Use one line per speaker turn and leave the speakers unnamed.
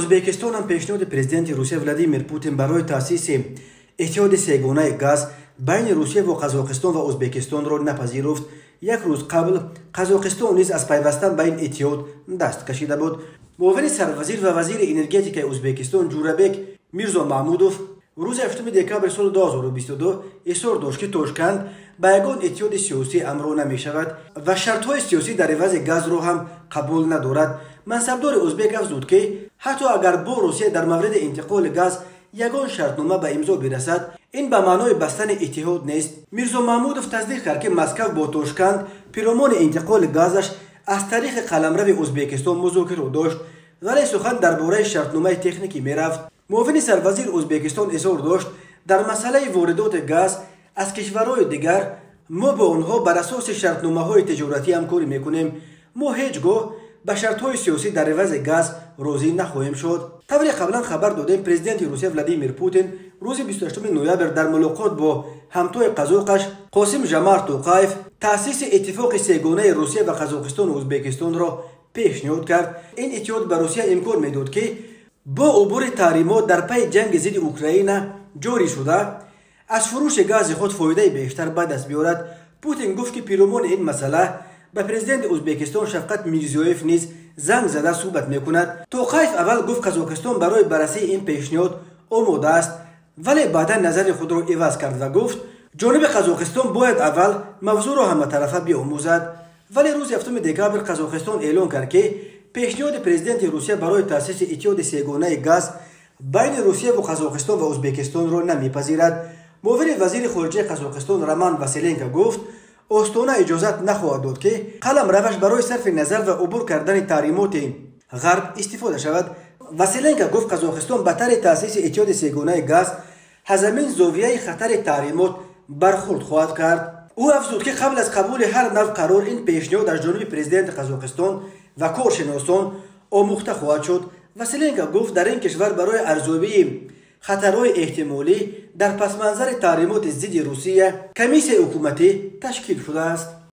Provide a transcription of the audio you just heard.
Ӯзбекистон ҳам пешниҳоди президенти Русия Владимир Путин барои таъсиси иттиҳоди сегонаи газ байни Русия ва Қазоқистон ва Ӯзбекистонро напазируфт. Як рӯз қабл Қазоқистон низ аз пайвастан ба ин иттиҳод даст кашида буд. Муовини сарвазир ва вазири энергетикаи Ӯзбекистон Ҷурабек Мирзомаҳмудов рӯзи 8 декабри соли 2022 изҳор дошт, ки Тошканд ба ягон иттиҳоди сиёсӣ амро намешавад ва шартҳои сиёсӣ дар ивази газро ҳам қабул надорад. Мансабдори ӯзбек афзуд, ки ҳатто агар бо Русия дар мавриди интиқоли газ ягон шартнома ба имзо бирасад, ин ба маънои бастани иттиҳод нест. Мирзомаҳмудов тасдиқ кард, ки Москав бо Тошканд пиромони интиқоли газаш аз тариқи қаламрави Ӯзбекистон музокиро дошт, вале сухан дар бораи шартномаи техникӣ мерафт. Муовини сарвазир Ӯзбекистон изҳор дошт, дар масъалаи воридоти газ аз кишварҳои дигар мо бо онҳо бар асоси шартномаҳои тиҷоратӣ ҳамкорӣ мекунем. Мо ҳеҷ гоҳ ба шартҳои сиёсӣ дар ивази газ розӣ нахоҳем шуд. Тавре қаблан хабар додем, президенти Русия Владимир Путин рӯзи 28 ноябр дар мулоқот бо ҳамтои қазоқаш Қосим Жамар Тоқаев таъсиси иттифоқи сегонаи Русия ва Қазоқистону Ӯзбекистонро пешниҳод кард. Ин иттиҳод ба Русия имкон медод, ки бо убури таҳримот дар пайи ҷанги зидди Украина ҷорӣ шуда аз фурӯши гази худ фоидаи бештар ба даст биёрад. Путин гуфт, ки пиромони ин масъала ба президенти Ӯзбекистон Шавқат Мирзиёев низ занг зада суҳбат мекунад. Тоқаев аввал гуфт, Қазоқистон барои баррасии ин пешниҳод омода аст, вале баъдан назари худро иваз кард ва гуфт, ҷониби Қазоқистон бояд аввал мавзӯъро ҳаматарафа биомӯзад. Вале рӯзи 7 декабр Қазоқистон эълон кард, ки пешниҳоди президенти Русия барои таъсиси иттиҳоди сегонаи газ байни Русия ва Қазоқистон ва Ӯзбекистонро намепазирад. Муовини вазири хориҷаи Қазоқистон Роман Василенко гуфт, Остона иҷозат нахоҳад дод, ки қаламраваш барои сарфи назар ва убур кардани таҳримоти ғарб истифода шавад. Василенко гуфт, Қазоқистон ба тарҳи таъсиси иттиҳоди сегонаи газ аз ҳамин зовияи хатари таҳримот бархурд хоҳад кард. Ӯ афзуд, ки қабл аз қабули ҳар нав қарор ин пешниҳод аз ҷониби президенти Қазоқистон ва коршиносон омӯхта хоҳад шуд. Василенко гуфт, дар ин кишвар барои арзёбии хатарҳои эҳтимолӣ дар пасманзари таҳримоти зидди Русия комиссияи ҳукуматӣ ташкил шудааст.